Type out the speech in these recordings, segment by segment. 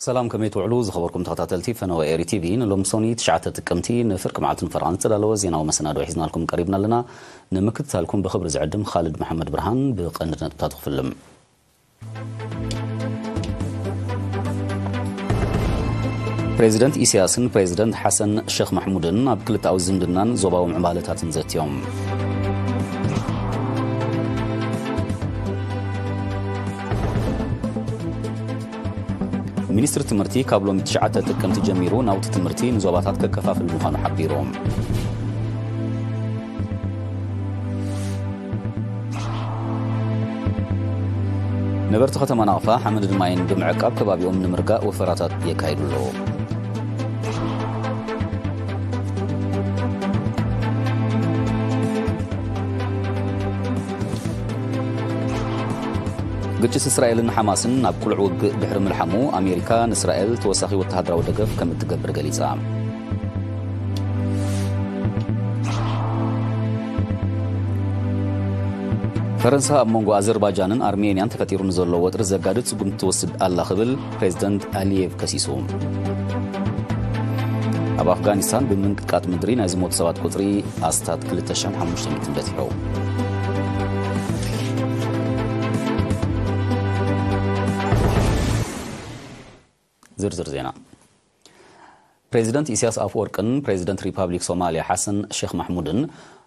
ሰላም፣ ከመይ ትውዕሉ ዝኸበርኩም ተኸታተልቲ ፈነወ ኤሪ ቲቪ? ንሎም ሶኒ ትሽዓተ ጥቅምቲ ንፍርቂ መዓልትን ፈርቓን ዝተዳለወ ዜናዊ መሰናዶ ሒዝናልኩም ቀሪብና ኣለና። ንምክትታልኩም ብኽብሪ ዝዕድም ኻልድ መሓመድ ብርሃን። ብቐንዲ ነጥብታት ክፍልም። ፕሬዚደንት ኢሳያስን ፕሬዚደንት ሓሰን ሸኽ ማሕሙድን ኣብ ክልተኣዊ ዝምድናን ዞባዊ ምዕባለታትን ዘትዮም። ሚኒስትሪ ትምህርቲ ካብ ሎሚ ትሽዓተ ጥቅምቲ ጀሚሩ ናውቲ ትምህርቲ ንዞባታት ከከፋፍል ምዃኑ ሓቢሩ። ነበርቲ ከተማ ናቕፋ ሓመድን ማይን ብምዕቃብ ከባቢኦም ንምርጋእ ወፈራታት የካይዱ ኣለዉ። ግጭት እስራኤልን ሓማስን ናብ ቅሉዕ ውግእ ድሕሪ ምልሓሙ፣ ኣሜሪካ ንእስራኤል ተወሳኺ ወተሃደራዊ ደገፍ ከም እትገብር ገሊጻ። ፈረንሳ ኣብ መንጎ ኣዘርባጃንን ኣርሜንያን ተፈጢሩ ንዘሎ ወጥሪ ዘጋድድ ስጉምቲ ትወስድ ኣላ ክብል ፕሬዚደንት ኣሊየቭ ከሲሱ። ኣብ ኣፍጋኒስታን ብምንቅጥቃጥ ምድሪ ናይ ዝሞቱ ሰባት ቁጽሪ ኣስታት ክልተ ሽሕን ሓሙሽተ ሚእትን በጺሑ። ዝርዝር ዜና። ፕሬዚደንት ኢሳያስ ኣፈወርቅን ፕሬዚደንት ሪፓብሊክ ሶማልያ ሓሰን ሼክ ማሕሙድን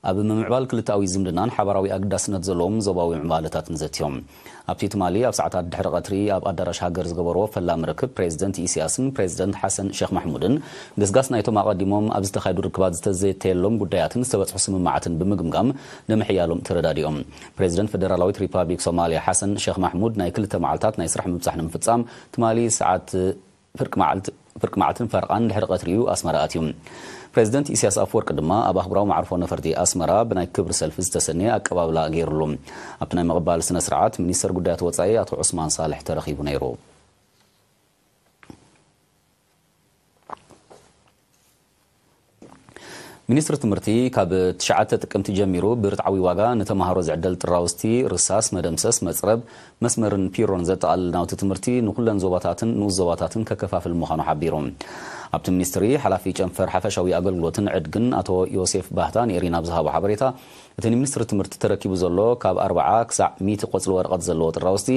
ኣብ ምምዕባል ክልተኣዊ ዝምድናን ሓባራዊ ኣግዳስነት ዘለዎም ዞባዊ ምዕባለታትን ዘትዮም። ኣብቲ ትማሊ ኣብ ሰዓታት ድሕሪ ቀትሪ ኣብ ኣዳራሽ ሃገር ዝገበርዎ ፈላሚ ርክብ፣ ፕሬዚደንት ኢሳያስን ፕሬዚደንት ሓሰን ሼክ ማሕሙድን ገስጋስ ናይቶም ኣቐዲሞም ኣብ ዝተኻየዱ ርክባት ዝተዘተየሎም ጉዳያትን ዝተበጽሑ ስምምዓትን ብምግምጋም ንምሕያሎም ተረዳዲኦም። ፕሬዚደንት ፈደራላዊት ሪፓብሊክ ሶማልያ ሓሰን ሼክ ማሕሙድ ናይ ክልተ መዓልታት ናይ ስራሕ ምብጻሕ ንምፍጻም ትማሊ ሰዓት ፍርቂ መዓልት-፣ ፍርቂ መዓልትን ፈረቓን ድሕሪ ቀትሪ እዩ ኣስመራ ኣትዩ። ፕሬዚደንት ኢሳያስ ኣፈወርቂ ድማ ኣብ ኣህጉራዊ መዓርፎ ነፈርቲ ኣስመራ ብናይ ክብሪ ሰልፊ ዝተሰነየ ኣቀባብላ ገይሩሉ። ኣብቲ ናይ ምቕባል ስነ ስርዓት ሚኒስተር ጉዳያት ወጻኢ ኣቶ ዑስማን ሳልሕ ተረኺቡ ነይሩ። ሚኒስትሪ ትምህርቲ ካብ ትሽዓተ ጥቅምቲ ጀሚሩ ብርትዓዊ ዋጋ ንተምሃሮ ዝዕደል ጥራውዝቲ፣ ርሳስ፣ መደምሰስ፣ መጽረብ፣ መስመርን ፒሮን ዘጠቓልል ናውቲ ትምህርቲ ንኹለን ዞባታትን ንኡስ ዞባታትን ከከፋፍል ምዃኑ ሓቢሩ። ኣብቲ ሚኒስትሪ ሓላፊ ጨንፈር ሓፈሻዊ ኣገልግሎትን ዕድግን ኣቶ ዮሴፍ ባህታ ንኤሪና ኣብ ዝሃቦ ሓበሬታ፣ እቲ ንሚኒስትሪ ትምህርቲ ተረኪቡ ዘሎ ካብ ኣርብዓ ክሳዕ ሚእቲ ቆጽሊ ወረቐት ዘለዎ ጥራውዝቲ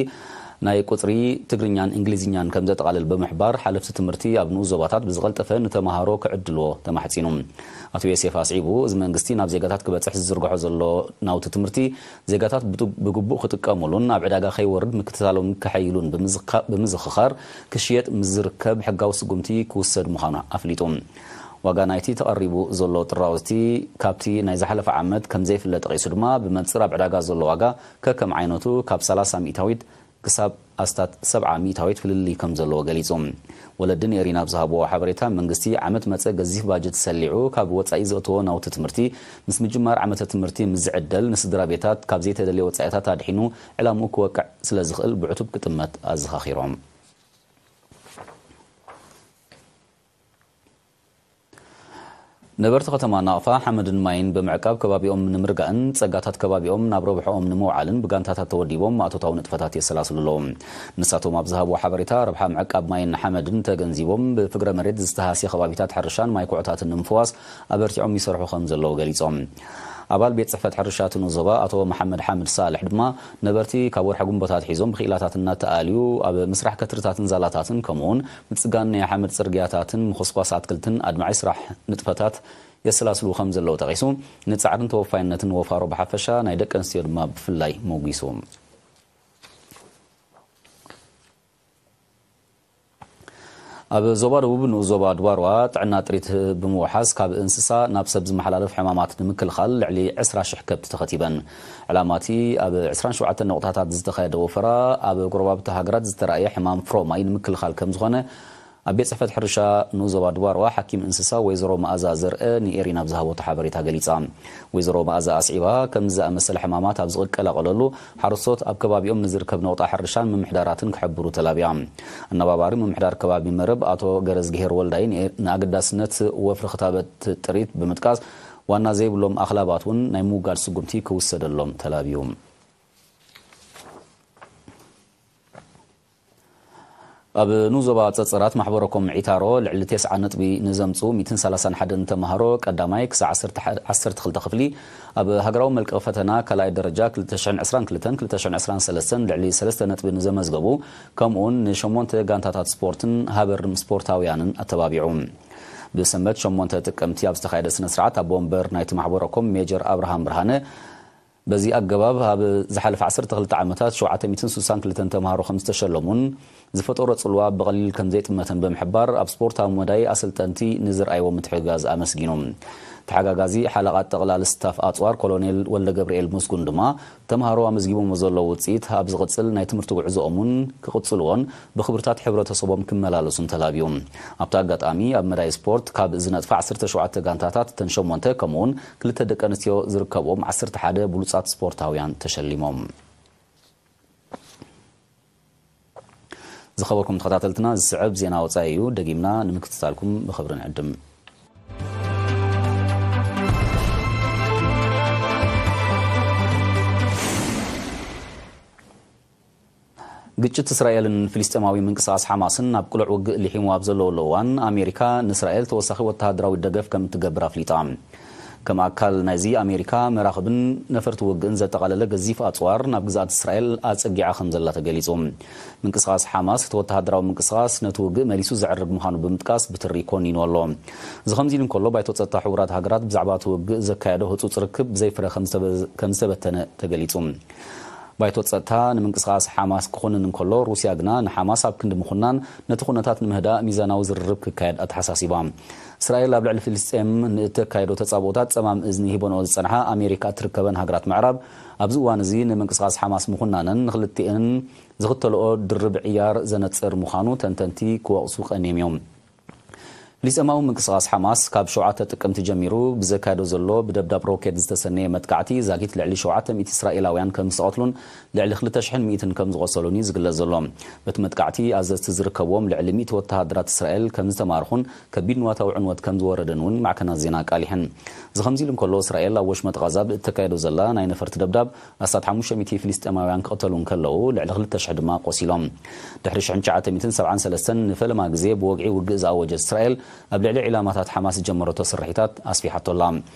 ናይ ቁጽሪ ትግርኛን እንግሊዝኛን ከም ዘጠቓልል ብምሕባር፣ ሓለፍቲ ትምህርቲ ኣብ ንኡስ ዞባታት ብዝቐልጠፈ ንተምሃሮ ክዕድልዎ ተማሕጺኑ። ኣቶ ዮሴፍ ኣስዒቡ፣ እዚ መንግስቲ ናብ ዜጋታት ክበጽሕ ዝዝርግሖ ዘሎ ናውቲ ትምህርቲ፣ ዜጋታት ብጡ-፣ ብግቡእ ክጥቀሙሉን ኣብ ዕዳጋ ከይወርድ ምክትታሎም ከሐይሉን ብምዝካ-፣ ብምዝኽኻር፣ ክሽየጥ ምስ ዝርከብ ሕጋዊ ስጉምቲ ክውሰድ ምዃኑ ኣፍሊጡ። ዋጋ ናይቲ ተቐሪቡ ዘሎ ጥራውዝቲ ካብቲ ናይ ዝሓለፈ ዓመት ከም ዘይፍለ ጠቒሱ ድማ፣ ብመንጽር ኣብ ዕዳጋ ዘሎ ዋጋ ከከም ዓይነቱ ካብ ሰላሳ ሚእታዊት ክሳብ ኣስታት ሰብዓ ሚእታዊት ፍልልይ ከም ዘለዎ ገሊጹ። ወለዲ ንኤሪና ኣብ ዝሃብዎ ሓበሬታ፣ መንግስቲ ዓመት መጸ ገዚፍ ባጀት ሰሊዑ ካብ ወጻኢ ዘእትዎ ናውቲ ትምህርቲ ምስ ምጅማር ዓመተ ትምህርቲ ምስ ዝዕደል፣ ንስድራ ቤታት ካብ ዘይተደልየ ወጻኢታት ኣድሒኑ ዕላምኡ ክወቅዕ ስለ ዝኽእል ብዕቱብ ክጥመት ኣዘኻኺሮም። ነበርቲ ከተማ ናቕፋ ሓመድን ማይን ብምዕቃብ ከባቢኦም ንምርጋእን ጸጋታት ከባቢኦም ናብ ረብሕኦም ንምውዓልን ብጋንታታት ተወዲቦም ማእቶታዊ ንጥፈታት የሰላስሉ ኣለዉ። ንሳቶም ኣብ ዝሃብዎ ሓበሬታ፣ ረብሓ ምዕቃብ ማይን ሓመድን ተገንዚቦም ብፍግረ መሬት ዝተሃስየ ከባቢታት ሕርሻን ማይ ኩዕታትን ንምፍዋስ ኣበርቲዖም ይሰርሑ ከም ዘለዉ ገሊጾም። ኣባል ቤት ጽሕፈት ሕርሻ እቲ ንኡስ ዞባ ኣቶ መሓመድ ሓምድ ሳልሕ ድማ፣ ነበርቲ ካብ ወርሒ ግንቦት ኣትሒዞም ብክኢላታት እናተኣልዩ ኣብ ምስራሕ ከትርታትን ዛላታትን ከምኡውን ምጽጋን ናይ ሓመድ ጽርግያታትን ምኹስኳስ ኣትክልትን ኣድማዒ ስራሕ ንጥፈታት የሰላስሉ ከም ዘለዉ ጠቒሱ፣ ንጻዕርን ተወፋይነትን ወፋሮ ብሓፈሻ ናይ ደቂ ኣንስትዮ ድማ ብፍላይ ሞጒሱ። ኣብ ዞባ ደቡብ ንኡስ ዞባ ድባርዋ ጥዕና ጥሪት ብምውሓስ ካብ እንስሳ ናብ ሰብ ዝመሓላለፍ ሕማማት ንምክልኻል ልዕሊ ዕስራ ሽሕ ከብቲ ተኸቲበን። ዕላማ እቲ ኣብ ዕስራን ሸውዓተን ነቑጣታት ዝተኻየደ ወፈራ ኣብ ጎረባብቲ ሃገራት ዝተራእየ ሕማም ፍሮማይ ንምክልኻል ከም ዝኾነ ኣብ ቤት ጽሕፈት ሕርሻ ንኡስ ዞባ ድባርዋ ሓኪም እንስሳ ወይዘሮ መኣዛ ዘርአ ንኤሪና ኣብ ዝሃበቶ ሓበሬታ ገሊጻ። ወይዘሮ መኣዛ ኣስዒባ፣ ከምዚ ዝኣመሰለ ሕማማት ኣብ ዝቐላቐለሉ፣ ሓረስቶት ኣብ ከባቢኦም ንዝርከብ ነቑጣ ሕርሻን ምምሕዳራትን ክሕብሩ ተላብያ። ኣነባባሪ ምምሕዳር ከባቢ መረብ ኣቶ ገረዝግሄር ወልዳይ ንኤ-፣ ንኣገዳስነት ወፍሪ ክታበት ጥሪት ብምጥቃስ፣ ዋና ዘይብሎም ኣኽላባት እውን ናይ ምውጋድ ስጉምቲ ክውሰደሎም ተላብዩ። ኣብ ንዞባ ጸጸራት ማሕበረኮም ዒታሮ ልዕሊ ተስዓ ነጥቢ ንዘምጽኡ ሚእትን ሰላሳን ሓደን ተማሃሮ ቀዳማይ ክሳዕ ዓሰርተ ሓደ፣ ዓሰርተ ክልተ ክፍሊ ኣብ ሃገራዊ መልቀቕ ፈተና ካልኣይ ደረጃ ክልተ ሽሕን ዕስራን ክልተን ክልተ ሽሕን ዕስራን ሰለስተን ልዕሊ ሰለስተ ነጥቢ ንዘመዝገቡ፣ ከምኡውን ንሸሞንተ ጋንታታት ስፖርትን ሃበርም ስፖርታውያንን ኣተባቢዑ። ብሰንበት ሸሞንተ ጥቅምቲ ኣብ ዝተኻየደ ስነ ስርዓት ኣቦ ወንበር ናይቲ ማሕበረኮም ሜጀር ኣብርሃም ብርሃነ፣ በዚ ኣገባብ ኣብ ዝሓለፈ ዓሰርተ ክልተ ዓመታት ሸውዓተ ሚእትን ስሳን ክልተን ተምሃሮ ከም ዝተሸለሙን ዝፈጠሮ ጽልዋ ብቐሊል ከም ዘይጥመተን ብምሕባር፣ ኣብ ስፖርታዊ መዳይ ኣሰልጠንቲ ንዝርኣይዎ ምትሕግጋዝ ኣመስጊኑ። ተሓጋጋዚ ሓለቓ ጠቕላሊ ስታፍ ኣጽዋር ኮሎኔል ወልደ ገብርኤል ምስጉን ድማ፣ ተምሃሮ ኣመዝጊቦሞ ዘለዉ ውጽኢት ኣብ ዝቕጽል ናይ ትምህርቲ ጉዕዞኦምን ክቕጽልዎን ብኽብርታት ሕብረተሰቦም ክመላለሱን ተላብዩ። ኣብቲ ኣጋጣሚ ኣብ መዳይ ስፖርት ካብ ዝነጥፋ ዓሰርተ ሸውዓተ ጋንታታት እተን ሸሞንተ ከምኡውን ክልተ ደቂ ኣንስትዮ ዝርከብዎም ዓሰርተ ሓደ ብሉጻት ስፖርታውያን ተሸሊሞም። ዝኸበርኩም ተኸታተልትና፣ ዝስዕብ ዜና ወጻኢ እዩ። ደጊምና ንምክትታልኩም ብኽብሪ ንዕድም። ግጭት እስራኤልን ፍልስጤማዊ ምንቅስቓስ ሓማስን ናብ ቅሉዕ ውግእ ሊሒሙ ኣብ ዘለወሉ እዋን፣ ኣሜሪካ ንእስራኤል ተወሳኺ ወተሃደራዊ ደገፍ ከም እትገብር ኣፍሊጣ። ከም ኣካል ናይዚ፣ ኣሜሪካ መራኽብን ነፈርቲ ውግእን ዘጠቓለለ ገዚፍ ኣጽዋር ናብ ግዝኣት እስራኤል ኣጸጊዓ ከም ዘላ ተገሊጹ። ምንቅስቓስ ሓማስ እቲ ወተሃደራዊ ምንቅስቓስ ነቲ ውግእ መሊሱ ዘዕርግ ምዃኑ ብምጥቃስ ብትሪ ኮኒኑ ኣሎ። እዚ ከምዚ ኢሉ እንከሎ፣ ባይቶ ጸጥታ ሕቡራት ሃገራት ብዛዕባ እቲ ውግእ ዘካየዶ ህጹጽ ርክብ ብዘይፍረ ከም ዝተበ-፣ ከም ዝተበተነ ተገሊጹ። ባይቶ ጸጥታ ንምንቅስቓስ ሓማስ ክኹንን እንከሎ፣ ሩስያ ግና ንሓማስ ኣብ ክንዲ ምኹናን፣ ነቲ ኩነታት ንምህዳእ ሚዛናዊ ዝርርብ ክካየድ ኣተሓሳሲባ። እስራኤል ኣብ ልዕሊ ፍልስጤም ንእተካየዶ ተጻብኦታት ጸማም እዝኒ ሂበንኦ ዝጸንሓ ኣሜሪካ እትርከበን ሃገራት ምዕራብ፣ ኣብዚ እዋን እዚ ንምንቅስቓስ ሓማስ ምኹናነን ንኽልቲኤን ዝኽተልኦ ድርብ ዕያር ዘነጽር ምዃኑ ተንተንቲ ክወቕሱ ቀንዮም እዮም። ፍልስጤማዊ ምንቅስቓስ ሓማስ ካብ ሸውዓተ ጥቅምቲ ጀሚሩ ብዘካየዶ ዘሎ ብደብዳብ ሮኬት ዝተሰነየ መጥቃዕቲ፣ ዛጊት ልዕሊ ሸውዓተ ሚእቲ እስራኤላውያን ከም ዝተቐትሉን ልዕሊ ክልተ ሽሕን ሚእትን ከም ዝቖሰሉን እዩ ዝግለጽ ዘሎ። በቲ መጥቃዕቲ፣ ኣዘዝቲ ዝርከብዎም ልዕሊ ሚእቲ ወተሃደራት እስራኤል ከም ዝተማርኹን ከቢድ ንዋታዊ ዕንወት ከም ዝወረደን እውን ማዕከናት ዜና ኣቃሊሐን። እዚ ከምዚ ኢሉ እንከሎ፣ እስራኤል ኣብ ወሽመጥ ቓዛ ብእተካየዶ ዘላ ናይ ነፈርቲ ደብዳብ፣ ኣስታት ሓሙሽተ ሚእቲ ፍልስጤማውያን ክቕተሉ እንከለዉ፣ ልዕሊ ክልተ ሽሕ ድማ ቆሲሎም። ድሕሪ ሽሕን ትሽዓተ ሚእትን ሰብዓን ሰለስተን ንፈለማ ግዜ ብወግዒ ውግእ ዝኣወጀት እስራኤል፣ ኣብ ልዕሊ ዒላማታት ሓማስ ዝጀመረቶ ስርሒታት ኣስፊሓቶ ኣላ።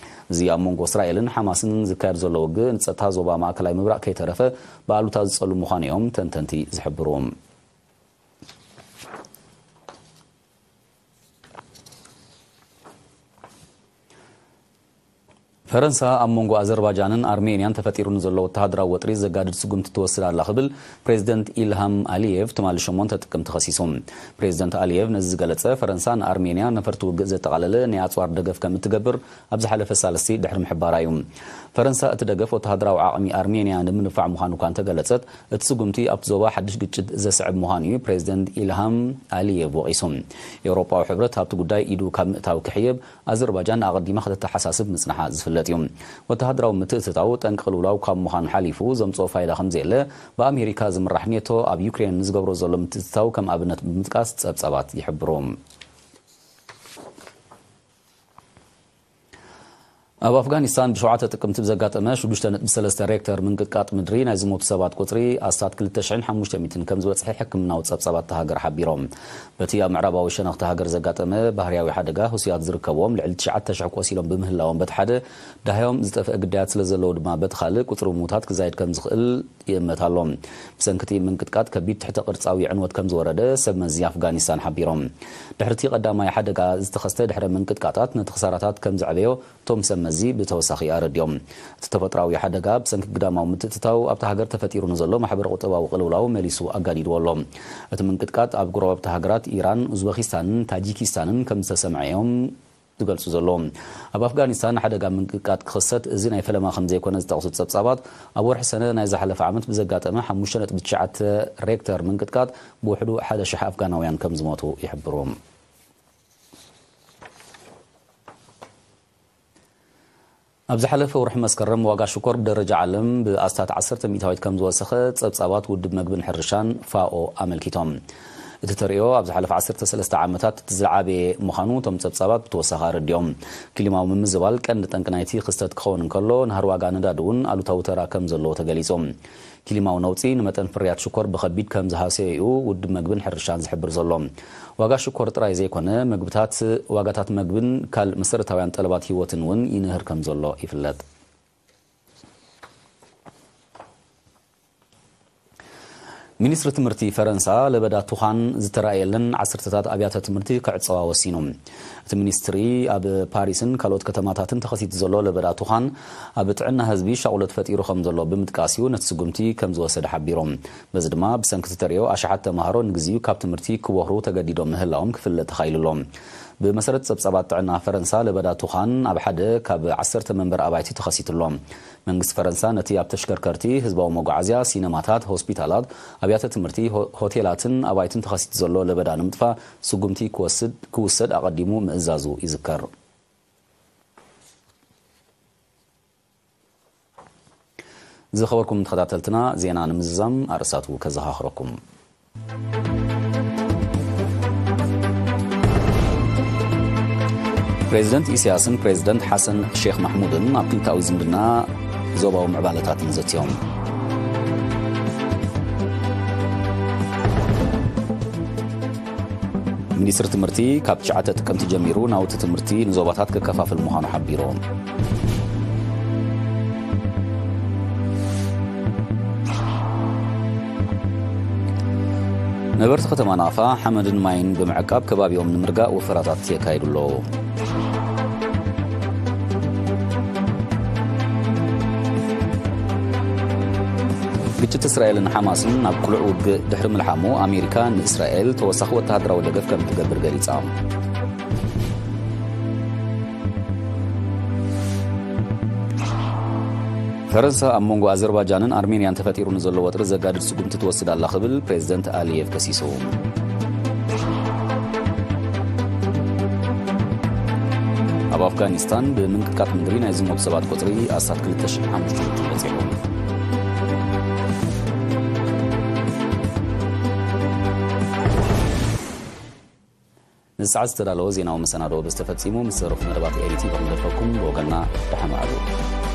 እዚ ኣብ መንጎ እስራኤልን ሓማስን ዝካየድ ዘሎ ውግእ፣ ንጸጥታ ዞባ ማእከላይ ምብራቕ ከይተረፈ ብኣሉታ ዝጸሉ ምዃኑ እዮም ተንተንቲ ዝሕብሩ። ፈረንሳ ኣብ መንጎ ኣዘርባጃንን ኣርሜንያን ተፈጢሩ ንዘሎ ወተሃደራዊ ወጥሪ ዘጋድድ ስጉምቲ ትወስድ ኣላ ክብል ፕሬዚደንት ኢልሃም ኣሊየቭ ትማሊ ሸሞንተ ጥቅምቲ ከሲሱ። ፕሬዚደንት ኣሊየቭ ነዚ ዝገለጸ፣ ፈረንሳ ንኣርሜንያ ነፈርቲ ውግእ ዘጠቓለለ ናይ ኣጽዋር ደገፍ ከም እትገብር ኣብ ዝሓለፈ ሳልስቲ ድሕሪ ምሕባራ እዩ። ፈረንሳ እቲ ደገፍ ወተሃደራዊ ዓቕሚ ኣርሜንያ ንምንፋዕ ምዃኑ እኳ እንተገለጸት፣ እቲ ስጉምቲ ኣብቲ ዞባ ሓድሽ ግጭት ዘስዕብ ምዃኑ እዩ ፕሬዚደንት ኢልሃም ኣሊየቭ ወቒሱ። ኤውሮጳዊ ሕብረት ኣብቲ ጉዳይ ኢዱ ካብ ምእታው ክሕየብ፣ ኣዘርባጃን ኣቐዲማ ከተተሓሳስብ ምጽንሓ ዝፍለጥ እዩ። ወተሃደራዊ ምትእትታው ጠንቂ ቅልውላው ካብ ምዃኑ ሓሊፉ ዘምጽኦ ፋይዳ ከም ዘየለ፣ ብኣሜሪካ ዝምራሕ ኔቶ ኣብ ዩክሬን ንዝገብሮ ዘሎ ምትእትታው ከም ኣብነት ብምጥቃስ ጸብጻባት ይሕብሩ። ኣብ ኣፍጋኒስታን ብሸውዓተ ጥቅምቲ ብዘጋጠመ ሽዱሽተ ነጥቢ ሰለስተ ሬክተር ምንቅጥቃጥ ምድሪ ናይ ዝሞቱ ሰባት ቁጽሪ ኣስታት ክልተ ሽሕን ሓሙሽተ ሚእትን ከም ዝበጽሐ ሕክምናዊ ጸብጻባት እታ ሃገር ሓቢሮም። በቲ ኣብ ምዕራባዊ ሸነኽቲ ሃገር ዘጋጠመ ባህርያዊ ሓደጋ፣ ህሱያት ዝርከብዎም ልዕሊ ትሽዓተ ሽሕ ቆሲሎም ብምህላዎም፣ በቲ ሓደ፣ ደሃዮም ዝጠፍአ ግዳያት ስለ ዘለዉ ድማ፣ በቲ ካልእ፣ ቁጽሪ ምዉታት ክዛይድ ከም ዝኽእል ይእመት ኣሎ። ብሰንኪ እቲ ምንቅጥቃጥ ከቢድ ትሕተ ቅርጻዊ ዕንወት ከም ዝወረደ ሰብ መዚ ኣፍጋኒስታን ሓቢሮም። ድሕሪ እቲ ቀዳማይ ሓደጋ ዝተኸስተ ድሕረ ምንቅጥቃጣት፣ ነቲ ክሳራታት ከም ዘዕበዮ እቶም ሰብ መዚ ብተወሳኺ ኣረዲኦም። እቲ ተፈጥሮኣዊ ሓደጋ ብሰንኪ ግዳማዊ ምትእትታው ኣብታ ሃገር ተፈጢሩ ንዘሎ ማሕበረ ቁጠባዊ ቅልውላው መሊሱ ኣጋዲድዎ ኣሎ። እቲ ምንቅጥቃጥ ኣብ ጎረባብቲ ሃገራት ኢራን፣ ኡዝበኪስታንን ታጂኪስታንን ከም ዝተሰምዐ እዮም ዝገልጹ ዘለዉ። ኣብ ኣፍጋኒስታን ሓደጋ ምንቅጥቃጥ ክኽሰት እዚ ናይ ፈለማ ከም ዘይኮነ ዝጠቕሱ ጸብጻባት፣ ኣብ ወርሒ ሰነ ናይ ዝሓለፈ ዓመት ብዘጋጠመ ሓሙሽተ ነጥቢ ትሽዓተ ሬክተር ምንቅጥቃጥ ብውሕዱ ሓደ ሽሕ ኣፍጋናውያን ከም ዝሞቱ ይሕብሩ። ኣብ ዝሓለፈ ወርሒ መስከረም ዋጋ ሽኮር ብደረጃ ዓለም ብኣስታት ዓሰርተ ሚእታዊት ከም ዝወሰኸ ጸብጻባት ውድብ መግብን ሕርሻን ፋኦ ኣመልኪቶም። እቲ ተርእዮ ኣብ ዝሓለፈ ዓሰርተ ሰለስተ ዓመታት እቲ ዝዓበየ ምዃኑ እቶም ጸብጻባት ብተወሳኺ ኣረዲኦም። ክሊማዊ ምምዝባል ቀንዲ ጠንቂ ናይቲ ክስተት ክኸውን እንከሎ፣ ናህሪ ዋጋ ነዳዲ እውን ኣሉታዊ ተራ ከም ዘለዎ ተገሊጹ። ክሊማዊ ነውጺ ንመጠን ፍርያት ሽኮር ብኸቢድ ከም ዝሃሰዮ እዩ ውድብ መግብን ሕርሻን ዝሕብር ዘሎ። ዋጋ ሽኮር ጥራይ ዘይኮነ፣ መግብታት፣ ዋጋታት መግብን ካልእ መሰረታውያን ጠለባት ህይወትን እውን ይንህር ከም ዘሎ ይፍለጥ። ሚኒስትሪ ትምህርቲ ፈረንሳ ለበዳ ቱኻን ዝተራእየለን ዓሰርተታት ኣብያተ ትምህርቲ ክዕጸዋ ወሲኑ። እቲ ሚኒስትሪ ኣብ ፓሪስን ካልኦት ከተማታትን ተኸሲቱ ዘሎ ለበዳ ቱኻን ኣብ ጥዕና ህዝቢ ሻቕሎት ፈጢሩ ከም ዘሎ ብምጥቃስ እዩ ነቲ ስጉምቲ ከም ዝወሰደ ሓቢሩ። በዚ ድማ ብሰንኪ እቲ ተርእዮ ኣሽሓት ተማሃሮ ንግዚኡ ካብ ትምህርቲ ክወህሩ ተገዲዶም ምህላዎም ክፍለጥ ተኻኢሉ ኣሎ። ብመሰረት ጸብጻባት ጥዕና ፈረንሳ ለበዳ ቱኻን ኣብ ሓደ ካብ ዓሰርተ መንበር ኣባይቲ ተኸሲቱ ኣሎ። መንግስቲ ፈረንሳ ነቲ ኣብ ተሽከርከርቲ፣ ህዝባዊ መጓዓዝያ፣ ሲነማታት፣ ሆስፒታላት፣ ኣብያተ ትምህርቲ፣ ሆ-፣ ሆቴላትን ኣባይትን ተኸሲቱ ዘሎ ለበዳ ንምጥፋእ ስጉምቲ ክወስድ፣ ክውሰድ ኣቐዲሙ ምእዛዙ ይዝከር። ዝኸበርኩም ተኸታተልትና፣ ዜና ንምዝዛም ኣርእስታቱ ከዘኻኽረኩም። ፕሬዚደንት ኢሳያስን ፕሬዚደንት ሓሰን ሼክ ማሕሙድን ኣብ ክልታዊ ዝምድና ዞባዊ ምዕባለታትን ዘትዮም። ሚኒስትሪ ትምህርቲ ካብ ትሽዓተ ጥቅምቲ ጀሚሩ ናውቲ ትምህርቲ ንዞባታት ክከፋፍል ምዃኑ ሓቢሩ። ነበርቲ ከተማ ናቕፋ ሓመድን ማይን ብምዕቃብ ከባቢኦም ንምርጋእ ወፈራታት የካይዱ ኣለዉ። ግጭት እስራኤልን ሓማስን ናብ ቅሉዕ ውግእ ድሕሪ ምልሓሙ፣ ኣሜሪካ ንእስራኤል ተወሳኺ ወተሃደራዊ ደገፍ ከም ትገብር ገሊጻ። ፈረንሳ ኣብ መንጎ ኣዘርባጃንን ኣርሜንያን ተፈጢሩ ንዘሎ ወጥሪ ዘጋድድ ስጉምቲ ትወስድ ኣላ ክብል ፕሬዚደንት ኣሊየቭ ከሲሱ። ኣብ ኣፍጋኒስታን ብምንቅጥቃጥ ምድሪ ናይ ዝሞቱ ሰባት ቁጽሪ ኣስታት ክልተ ሽሕን ሓሙሽተ ሚእትን በጺሑ። ንሰዓት ዝተዳለወ ዜናዊ መሰናድኦ በዚ ተፈጺሙ። ምስ ዝተረፉ መደባት ኤሪቲ ክንደፈኩም ብወገንና ደሓን ዋዕሉ።